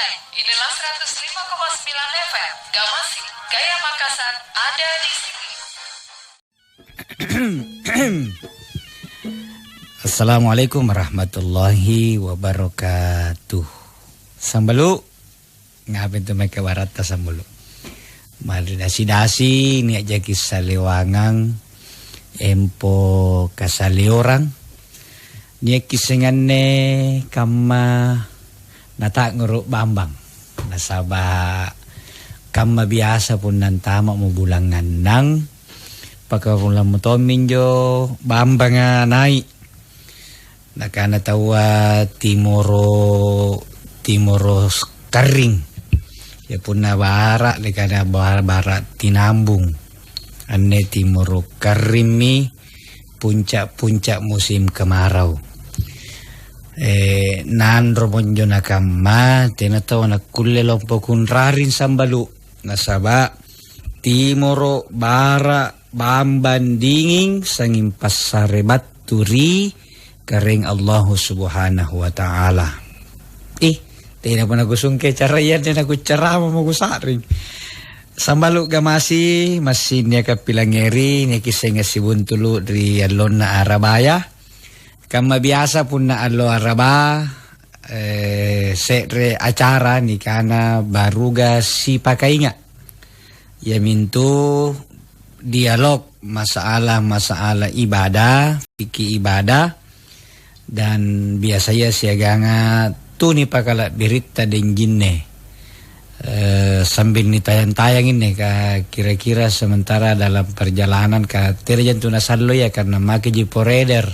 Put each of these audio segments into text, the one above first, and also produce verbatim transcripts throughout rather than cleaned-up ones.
Inilah seratus lima koma sembilan F M, Gamasi, Gaya Makassar, ada di sini. Assalamualaikum warahmatullahi wabarakatuh. Sambalu, ngapai intu mae kabaratta, Sambalu? Mari dasi-dasi, nia' jaki salewangang, empo kasaleorang, nia'ki senganne kamma nata'nguru' Bambang. Nasaba' kamma biasa punna antama'mo bulang annang, pakkaramullammo tomminjo Bambanga nai'. Nakana taua timoro, timoro karring. Ya punna bara', nakana bara', bara' tinambung. Anne timoro karringmi punca'-punca' musim kemarau. Eh, nanromo injo nakamma, tena tau nakkulle lompo kunraring, Sambalu. Nasaba' timoro, bara', Bambang, dinging, sanging passare battu ri Karaeng Allahu Subhanahu wa Ta'ala. Ih, tenapa nakusungke caraya anne, nakuccarama mako sa'ring. Sambalu, Gamasi, massing niaka pilangngeri, niaki senga sibuntulu ri allonna Arabaya. Kamma biasa punna allo Araba, eh, se're acara nikana Baruga Sipakainga'. Iamintu dialog masalah-masalah ibadah, fikih ibadah, dan biasaya siaganga tu nipakala'biritta denjinne. Eh, sambil nitayang-tayang inne, ka kira-kira sementara dalam perjalanan, ka teraja intu nasallo iya, karena makeji poreder.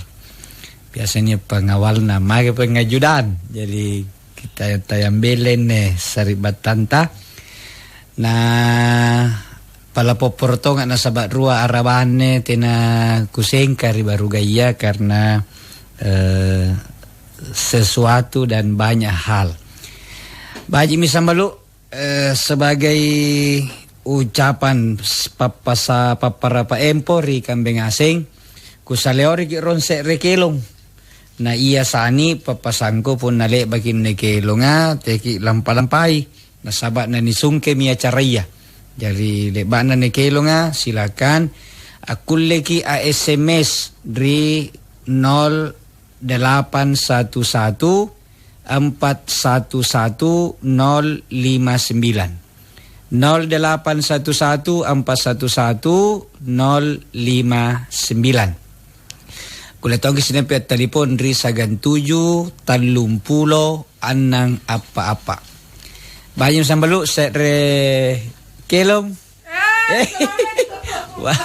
Biasanya pengawalna, make pengajudan. Jadi, kita tayang belle inne sari'battanta. Na pala popporo tonga nasaba' rua Araba anne tena kusengka ri Barugaya karena, eh, sesuatu dan banyak hal. Baji'mi Sambalu, eh, sebagai ucapan s-, pappasa-, papparapa empo ri kambe ngaseng, kusaleoriki rong se're kelong. Na ia sani pappasangko punna le'baki anne kelonga, teki lampa-lampai, nasaba' nanisungkemi acaraya. Jari le'ba'na anne kelonga, silakan akkulleki a S M S ri nol delapan satu satu empat satu satu nol lima sembilan. Nol delapan satu satu empat satu satu nol lima sembilan. Kulle tongi sinempe attalipon ri sagang tuju tallumpulo annang appa-appa. Baji'mi Sambalu, se're kelong. Eh, wah.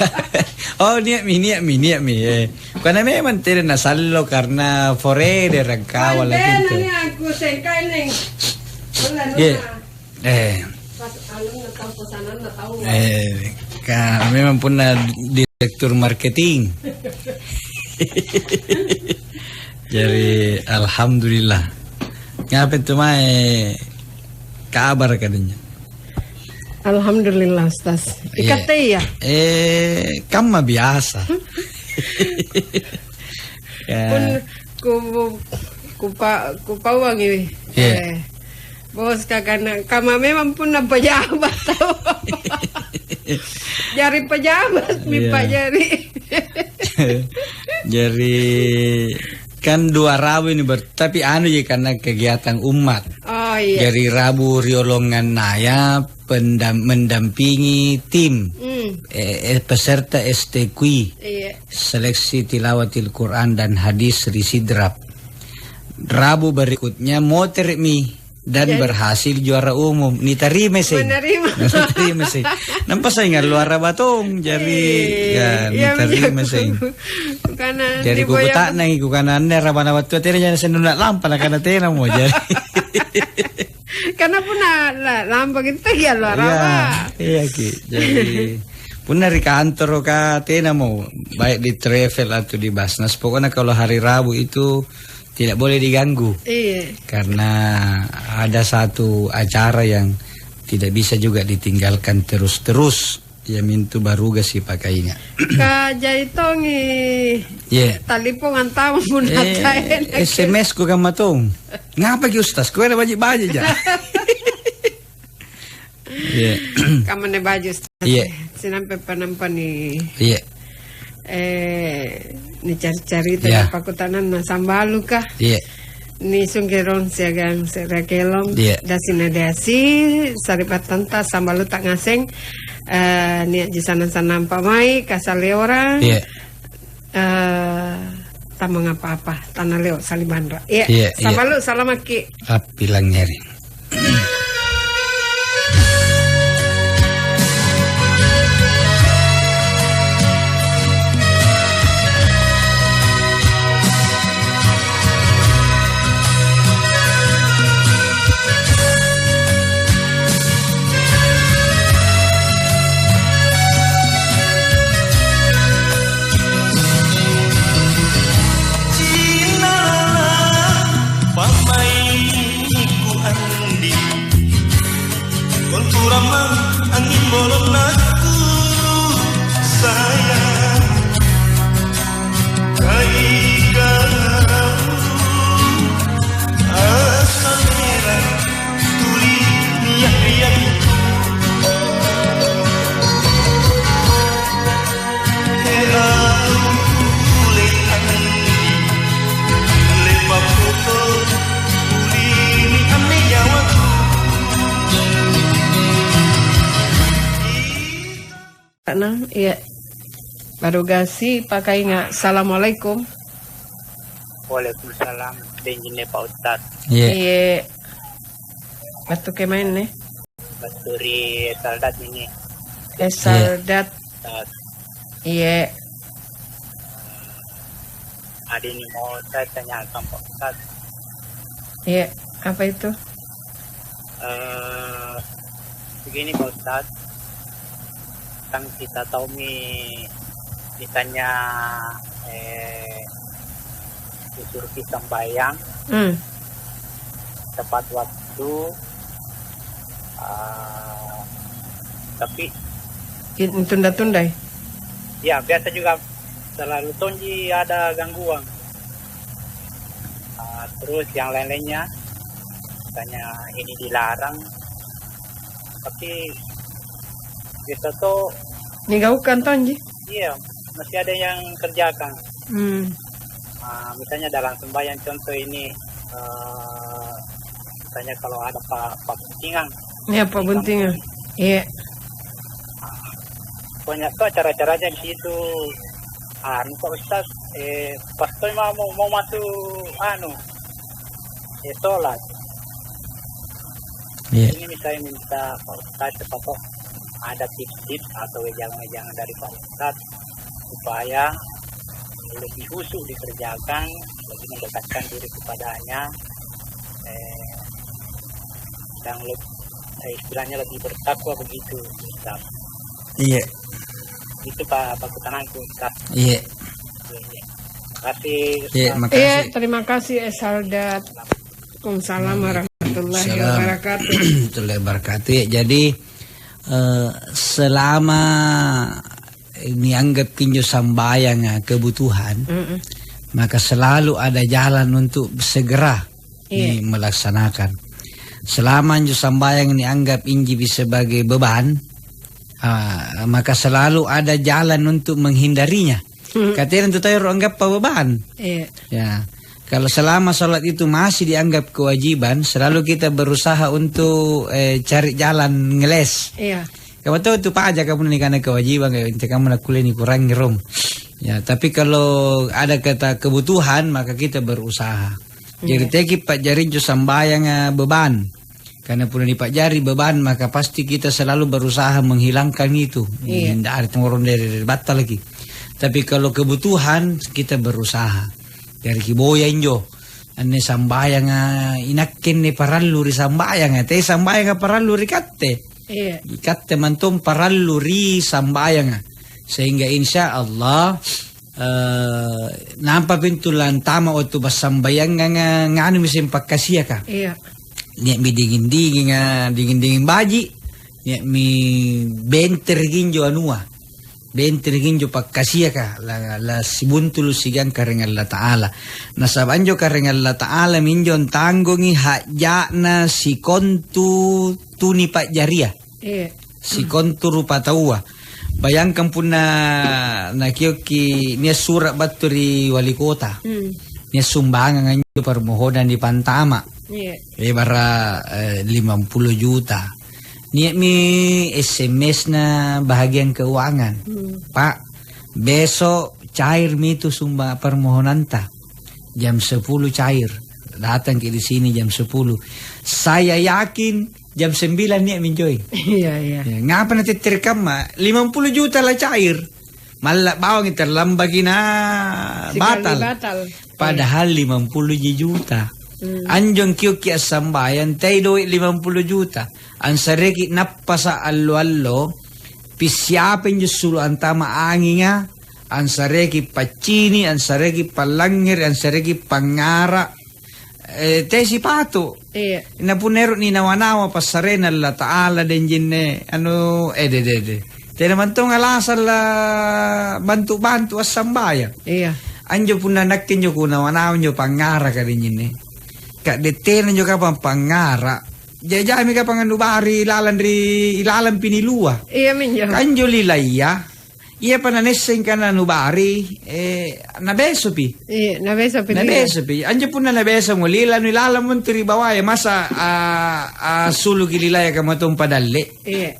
Oh, nia'mi, nia'mi, nia'mi, eh. Karena memang tena nasallo karena foreder angkawala gitu. Aku sengkai neng. Iya. Eh. Pas anu na tau pesananna tau. Eh, ka memang punna direktur marketing. Jari, alhamdulillah. Ngape intu mae kabar kadanya? Alhamdulillah, Ustaz. Iya. Ikatte iya? Eh, kamma biasa. Ya. Pun ku, ku pa-, kupauangi. Iya. Eh, bos kakana, kama memang punna pejabat tau. Jari pejabat mi, iya, Pak, jari. Jari, kan dua Rabu ini ber-, tapi anu ji, karena kegiatan umat. Oh, iya. Jari Rabu riolongan naya pendam-, mendampingi tim, hmm, eh, eh, peserta S T Q I, iya, seleksi tilawatil Quran dan hadis ri Sidrap. Rabu berikutnya motermi dan, jadi, berhasil juara umum. Nitarima seng. Menerima. Nitarima seng. Nampa saingan luar batong, jadi, iya, ya, iya, nitarima seng. Jadi kukuta'nangi, kukana, "Anne rabana wattua tena jana sennuna lampa?" Nakana, "Tenamo." Jadi. Karena punna la-, lampa kita ya luar apa? Iya, iya, Ki. Jadi, punna ri kantoro ka, tenamo, baik di travel atau di Basnas. Pokoknya kalau hari Rabu itu tidak boleh diganggu. Iya. Karena ada satu acara yang tidak bisa juga ditinggalkan terus-terus, iamintu Baruga Sipakainga'. Ka jai tongi, iya, talipong antama punna, eh, taena. S M S ku kamma tong. Ngapaki, Ustaz? Kuera baji'-baji' ja. Iya. Kamanne baju. Iya. Sinampe panampani. Iya. Eh, nicari-carita. Iya. Pakkutananna sambaluka. Iya. Nisungkerong siagang se'rea kelong. Iya. Dasi na dasi, sari'battanta sambaluta ngaseng. Eh, nia'ji sanang-sanang pamai, kasaleorang. Iya. Eh, tamang apa-apa, tana leo salibanra. Iya, iya, iya. Sambalu, salamakki. Appilangngerang. Cinnalah pamaikku Andi, konturamang anging bolonnaku sayang. Kaigau asamera tuli nia-niaku. Heau tule andi, lepa foto tuli ni ame nyawaku. Tanang, iya. Baru gasi pakainga. Assalamualaikum. Waalaikumsalam. Denjinne Pak Ustaz. Iya. Iya. Battu kemain nih. Battu ri Saldat ini. Eh, iya. Saldat. Ustaz. Iya. Ada ini mau saya tanyakan Pak Ustaz. Iya, apa itu? Eh, begini Pak Ustaz, kan kita tahu mi misalnya, eh, disuruh kita sembahyang, hmm, tepat waktu, eh, tapi ditunda-tundai? Ya, biasa juga selalu tonji ada gangguan. Ah, terus yang lain-lainnya, misalnya ini dilarang, tapi biasa tuh nigaukang tonji? Iya, masih ada yang kerjakan. Hmm. Ah, misalnya dalam sembahyang contoh ini, eh, misalnya kalau ada pa-, pa'buntingang. Iya, pa'buntingang. Iya. Banyak tuh acara-acaranya di situ. Anu, Pak Ustaz, eh, pas toi mau, mau, mau masuk, anu, eh, sholat. Iya. Ini misalnya minta Pak Ustaz, siapa tahu ada tips-tips atau wejangan-wejangan dari Pak Ustaz supaya lebih khusyuk dikerjakan, lebih mendekatkan diri kepadanya, eh, dan leb-, eh, istilahnya lebih bertakwa begitu, Ustaz. Iya. Itu, Pak, Pak, pertanyaanku, Ustaz. Iya. Iya, iya. Terima kasih, Ustaz. Iya, makasih. Iya, terima kasih, eh, Saldat. Waalaikumsalam warahmatullahi wabarakatuh. Salam warahmatullahi wabarakatuh. Ya, jadi, eh, selama nianggap kinjo sambayanga kebutuhan, mm-mm, maka selalu ada jalan untuk segera, iya, ni-, melaksanakan. Selama injo sambayang nianggap inji sebagai beban, ah, maka selalu ada jalan untuk menghindarinya. Mm. Katena tu tayo anggappa beban. Iya. Ya. Kalau selama sholat itu masih dianggap kewajiban, selalu kita berusaha untuk, eh, cari jalan ngeles. Iya. Kamu tahu tu pajak kamu nikana kewajiban, kayak inti kamu nak kuliah ni kurang rom. Ya, tapi kalau ada kata kebutuhan, maka kita berusaha. Jadi, iya, teki pajari injo sambayanga beban. Karena punna nipajari beban, maka pasti kita selalu berusaha menghilangkan itu. Iya. Hindari tongorong dari, dari batta lagi. Tapi kalau kebutuhan, kita berusaha. Jari kiboya injo. Anne sambayanga inakke anne parallu ri sambayanga, te sambayanga parallu ri katte. Iya. Ikatte mantong parallu ri sambayanga. Sehingga insya Allah, eh, nampa pintu lantama wattu passambayanganga, nganumi seng pakkasiaka. Iya. Nia'mi dinging-dinginga, dinging-dinging baji', nia'mi bentereki injo anua. Bentereki injo pakkasiaka, la, la sibuntulu' siagang Karaeng Allata'ala. Nasaba' anjo Karaeng Allata'ala minjo antanggongi ha'ja'na sikontu tu nipa'jaria. Iya. Sikontu rupataua. Bayangkan punna nakiokki nia' sura' battu ri wali kota. Hmm. Nia' sumbangang anjo permohonan nipantama'. Iya. Ebara', eh, limampulo juta. Nia'mi S M S-na bahagian keuangan. Hmm. "Pak, besok cairmi itu sumba-, permohonanta. Jam sepuluh cair. Datangki di sini jam sepuluh." Saya yakin jam sembilan nia'mi join. Iya, iya. Ya, ngapa natettere kamma? Limampulo juta la cair. Malla' bawangi terlambaki na Sikalli batal. batal. Padahal limampulo ji juta. Hmm. Anjo angkiokki assambayang, teai doe' limampulo juta. Ansareki nappasa' allo-allo, pissiapa injo sulu' antama' anginga, ansareki paccini', ansareki pallangngere', ansareki pangngara', eh, teai sipatu. Iya. Na punna ero'ni nawa-nawa passarena Allata'ala denjinne, anu, eh, de, de, de. Tena mantong alasang la bantu-bantu assambayang. Iya. Anjo punna nakke injo kunawa-nawa injo pangngaraka denjinne. Ka'de tena injo kapang pangngara'. Jajami kapang anu bari lalang ri, ilalang pinilua. Iya minjo. Kanjo lilaya, Iyapa nanaisseng kana nubari, eh, nabesopi. Iya, nabesopi lila. Nabesopi. Anjo punna nabesamo lila, nu ilalammo antu ri bawaya, masa, a, a, suluki lilaya kamma tong padalle? Iya.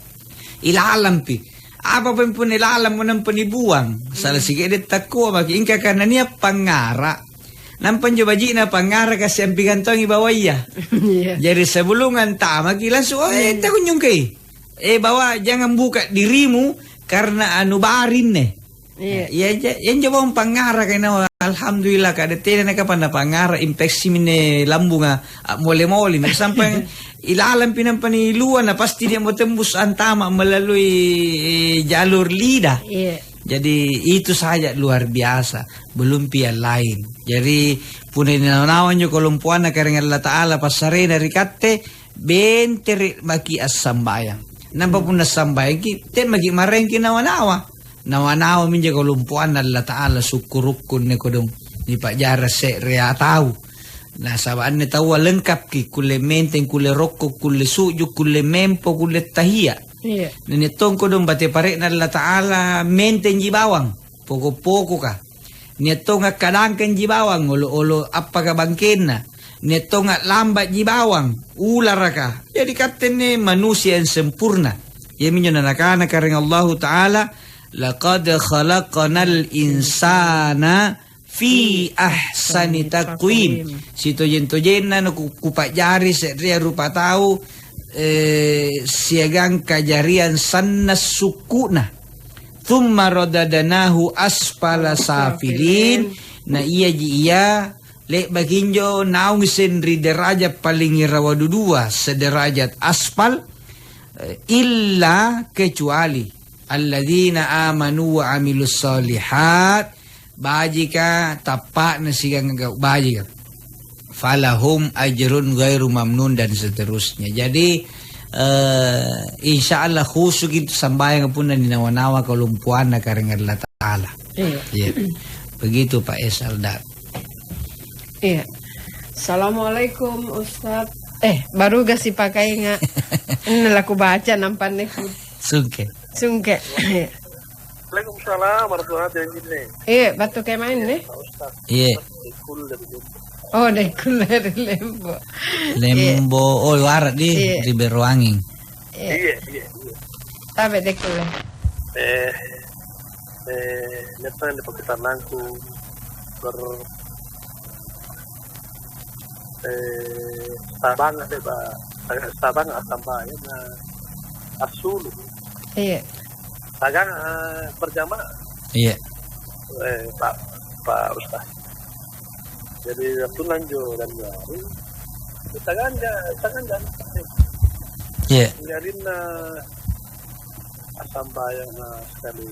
Ilalampi. Apa pun punna ilalammo nampa nibuang? Sala sike'de' takkoa maki', ingka karena nia' pangngara'. Nampa anjo baji'na pangngara' kasi ampigang tongi bawaya. Iya. Jari sebelum antamaki langsung, "Oh, eh, takunjungkai." Eh, bahwa jangan buka dirimu karena anu barinne. Iya. Iya, ja-, iya, injo bawang pangngara' kainawa, alhamdulillah, ka'de tena nakapa napangngara', infeksi minne lambunga, a, mole-mole, na sampang ilalang pi nampa nilua, na pasti dia mau tembus antama melalui, eh, jalur lidah. Iya. Jadi, itu saja luar biasa, belum pi yang lain. Jadi, punna ninawa-nawa injo kalompoanna Karaeng Allata'ala passarena ri katte, bentere' maki' assambayang. Nampa punna sambayangki', te' maki' maraengki' nawa-nawa. Nawa-nawa minjo kalompoanna Allata'ala, sukkurukku anne kodong nipa'jara se'rea tau. Nasaba' anne taua lengkapki', kulle menteng, kulle rokko, kulle su'ju', kulle mempo, kulle tahia'. Iya. Na nia' tong kodong bate pare'na Allata'ala mentengji bawang, poko'-pokoka. Nia' tong akkadangkanji bawang olo'-olo' appaka bangkenna. Nia' tong a'lamba'ji bawang ularaka. Jadi katte anne manusia yang sempurna. Iaminjo nanakana Karaeng Allahu Ta'ala, "Laqad khalaqnal insana fi ahsani taqwim." Sitojeng-tojenna naku-, kupa'jari se'rea rupa tau, eh, siagang kajariang sanna' sukku'na. "Tsumma radadnahu asfala safilin." Na iaji ia, le'baki injo naung isen ri deraja' paling irawa dudua, sederajat asfal, eh, illa kecuali alladzina amanu wa amilus solihat, bajika, tappa'na siagang gau' bajika. "Falahum ajrun ghairu mamnun," dan seterusnya. Jadi, eh, insya Allah khusus itu sambayang punna ninawa-nawa kalompoanna Karaeng Allata'ala. Iya. Iya. Begitu, Pak Esal, dan. Iya. Assalamualaikum, Ustaz. Eh, baruga sipakainga'. Ini laku baca nampanne ku. Sungke. Sungke. Iya. Waalaikumsalam warahmatullahi wabarakatuh. Iya, battu kemaeng, nih? Pak Ustaz. Iya. Di kulle di Lembo. Oh, di kulle di Lembo. Lembo, oh, wara' di, iya, ri Beroanging. Iya. Iya, iya, iya. Tabe' di kulle. Eh, eh, nyata di pakkutannangku per-, eh, stabanga' deh, Pak. Stabanga' assambayang, nah, assulu'. Iya. Stabanga', eh, berjamaah. Iya. Eh, Pak, Pak Ustaz. Jadi, wattunna anjo Januari, stabanga', stabanga'. Iya. Jarinna assambayang, nah, sekali.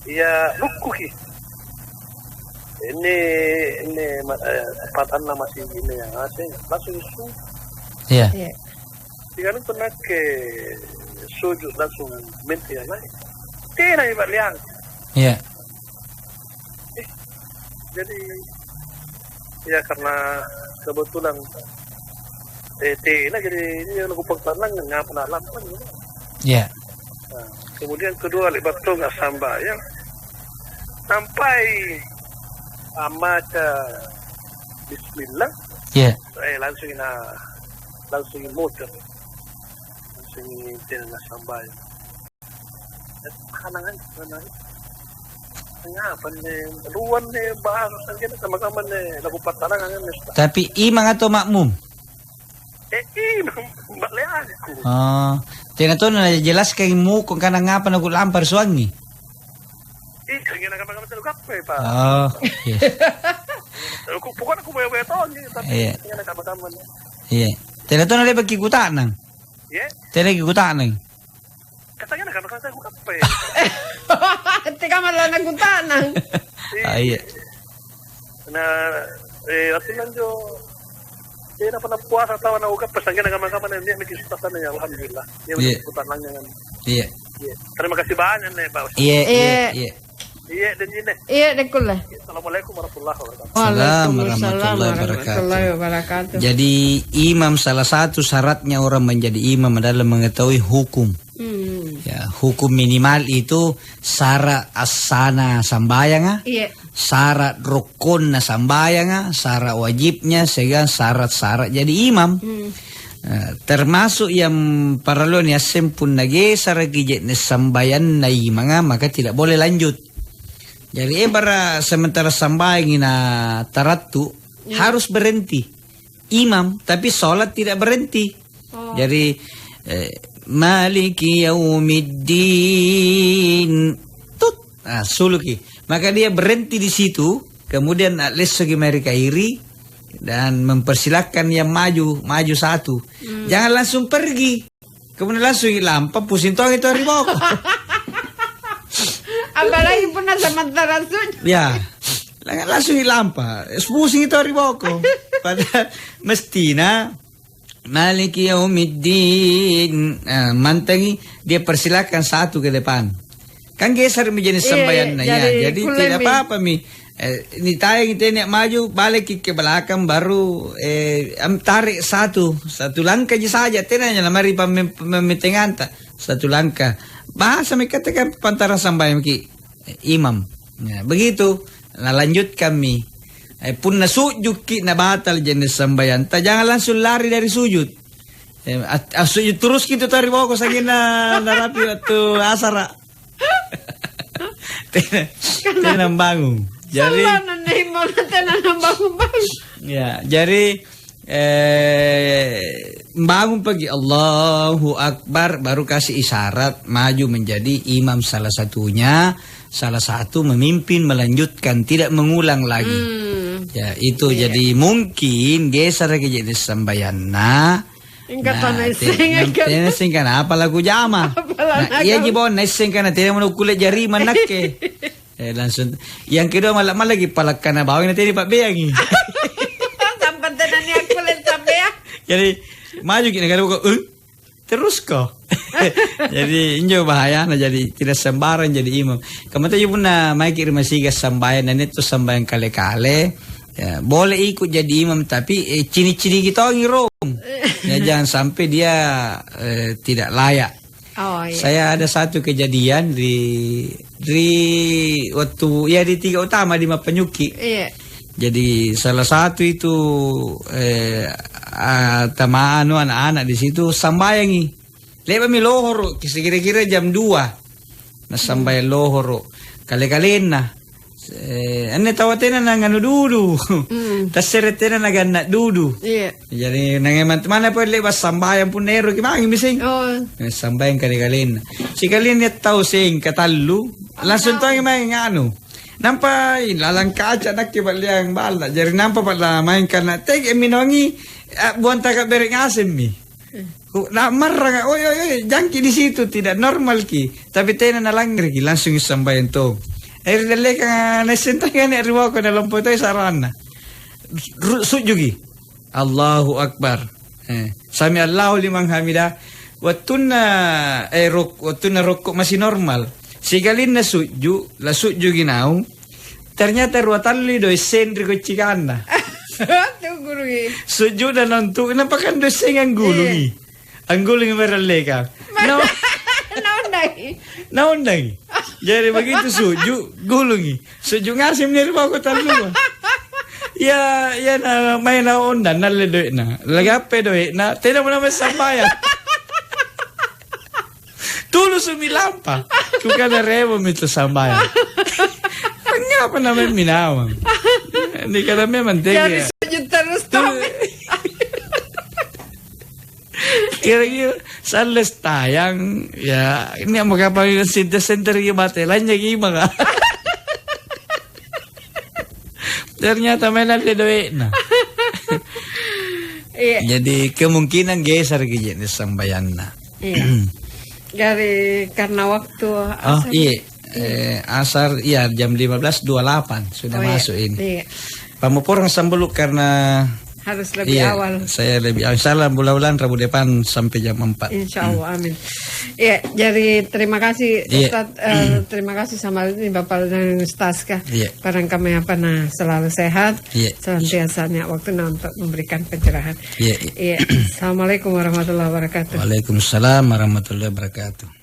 Iya, lukkuki. Ini, ini, ma-, eh, patanna masih ini yang asing, langsung su. Iya. Iya. Tinggal itu nakke sujud langsung minta yang naik. Tena iba liang. Iya. Eh, jadi, ya, karena kebetulan Eh, tena, jadi injo nakupakuta'nang ngapa na'lampa injo. Iya. Nah, kemudian kedua, le'ba' tonga' sambayang. Sampai ammaca bismillah, Iya. eh, langsung na-, langsung motor. Langsung tena nasambayang. Kanangan, kanangan. Ngapa nih, ruan nih, bahas, sangkena sama-sama nih, laku pattarangan nih, Ustaz. Tapi imang atau makmum? Eh, imang, baleangku. Oh, tena tona najelaskan muko kana ngapa naku lampa ri suangi? Ih, sangkena kamma-kamma telu kappe, Pak. Oh, iya. Aku, pokoknya aku boya-boya tonji, tapi Iya. sangkena kamma-kamma nih. Iya. Tena tona le'baki kuta'nang? Iya. Tena ki kuta'nang? Katanya kan, kan saya bukan apa ya? Teka malah nakuta'nang. Ah, iya. Nah, eh, artinya jo, eh, apa, puasa tahu nak buka, pas lagi nak kamar-kamar, dia mikir susah sana ya, alhamdulillah. Dia Iya. Udah putar langit kan. Iya. Iya. Terima kasih banyak nih, Pak Ustaz. Iya, iya, Iya. iya. Iya, dan ini. Iya, deh, kulle. Assalamualaikum warahmatullahi wabarakatuh. Salam Waalaikumsalam warahmatullahi wabarakatuh. warahmatullahi wabarakatuh. Jadi, imam, salah satu syaratnya orang menjadi imam adalah mengetahui hukum. Hmm. Ya, hukum minimal itu syarat assana sambayanga, Iya. syarat rukunna sambayanga, syarat wajibnya, sehingga syarat-syarat jadi imam. Hmm. Eh, termasuk yang parallu niasseng punna gesaraki je'ne' sambayanna imanga, maka tidak boleh lanjut. Jari, ebara' sementara sambayangi na tarattu, Iya. harus berhenti. Imam, tapi sholat tidak berhenti. Oh. Jari, eh, "Maliki yaumiddin." Tut. Nah, suluki. Maka dia berhenti di situ, kemudian a'lessoki mae ri kairi, dan mempersilahkan yang maju, maju satu. Hmm. Jangan langsung pergi. Kemudian langsung lampa, pusing tongi tau ri boko. Apalagi punna sementara sujud. Ya, lang-, langsung lampa, pusing tau ri boko. Padahal mestina, "Maliki yaumiddin." Nah, mantangi dia persilakan satu ke depan. Kan geser mi jenis Iya, sambayanna, iya, ya. jari Jadi kulle tidak mi. apa-apa mi. Eh, nitayangi tene maju, baleki ke belakang, baru, eh, am-, tarik satu, satu langkah ji saja, tenanya namari pammem-, pammetenganta, satu langkah. Bahasa mi katakan pantara sambayang ki, eh, imam. Ya, begitu, nalanjutkan mi. Eh, punna sujukki nabatal jenis sambayanta, jangan langsung lari dari sujud. Eh, at-, assujud terus gitu tari boko, sanggenna narapi waktu asara. Tena, tena bangung. Jari, Sallo nenne imamna tena nambangung-bangung. Ya, jari, eh, bangun pagi, Allahu Akbar, baru kasih isyarat maju menjadi imam salah satunya, salah satu memimpin, melanjutkan, tidak mengulang lagi. Hmm. Ya, itu Iya. jadi mungkin geser ke jenis sambayanna. Engka Nah, tanaisseng, te-, engka tena seng kanapa laku jama. Apala Nah, iya nakau. ji bawa naisseng kana tena mano kulle jari manakke. Eh, langsung. Yang kedua, mala-, malaki palakkana bawang na tena pabbeangi. Sampai tena nia kulle sampeang. Jadi, maju ki negara kok, "Eh, terus ko." Jadi, injo bahayana jadi tidak sembarang jadi imam. Kamu tahu punna maiki ri masiga sambayang dan itu sambayang kale-kale. Ya, boleh ikut jadi imam, tapi, eh, cini-cini kita tongi rong. Ya, jangan sampai dia, eh, tidak layak. Oh, iya. Saya ada satu kejadian di, di waktu, ya, di Tiga Utama di Mapanyuki. Iya. Jadi, salah satu itu, eh, ah, tama anu anak-anak di situ sambayangi. Le'ba'mi lohoro', kira-kira jam dua. Nasambayang lohoro'. Kale-kalenna. Eh, anne taua tena nanganu dudu. Mm. Tassere tena naganna dudu. Iya. Jari, nangemang mana pole le'ba' sambayang punna eroki mange mi seng. Oh. Eh, sambayang kale-kalenna. Sikali nia' tau seng katallu, langsung tongi mae nganu. Nampa, ih, lalang kaca nakke pa'leang balla'. Jari nampa pa'la maeng kana tege minongi, eh, buang taka bere' ngasemmi. Ku-, na marranga, "Oi, oi, oi, jangki di situ, tidak normal ki." Tapi tena nalangngereki, langsung sambayang tong. Eh, ri dallekanga naisseng tangngana ri boko, nalompo toi saranna. Ru-, sujjuki. Allahu Akbar. Eh, sami Allahu liman hamidah. Wattunna, eh, rok-, wattunna rokko masih normal. Sikalinna sujju, la sujjuki naung. Ternyata rua tallu doi seng ri koccikanna. Tu'gurungi. Suju'na nontu', napakandosengang gulungi. Iya. Anggulungi mae ri dallekang. Na- Naondangi. Naondangi. Jari begitu suju', gulungi. Suju' ngaseng ri boko tallua. Iya, iya na mae naondang, nalle doe'na. Lagappe doe'na, tenamo namae sambayang. Tulusu'mi lampa. Kukana, "Remomi tu sambayang." Angngapa namae minawang? Nikana memang tege. Jadi sujud terus, Tommy. Kira-kira sallestayang, ya, ini mau kapang senter-senter ki bate, lanynya ki maka. Ternyata mae nalle doe'na. Iya. Jadi kemungkinan geser ki je'ne sambayanna. Iya. Dari karena waktu Oh, asar. Iya. Eh, asar, iya, jam lima belas dua puluh delapan sudah Oh, iya. masuk ini. Iya. Pammoporang sambulu karena Harus lebih Iya, awal. saya lebih awal. Insya Allah, mudah-mudahan Rabu depan sampai jam empat. Insya Allah, amin. Iya, jadi terima kasih, Iya. Ustaz, eh, terima kasih sama ini Bapak dan Ustaz kah. Iya. Barang kami apa, nah, selalu sehat, Iya. senantiasa banyak waktu, nah, untuk memberikan pencerahan. Iya, iya. Iya. Assalamualaikum warahmatullahi wabarakatuh. Waalaikumsalam warahmatullahi wabarakatuh.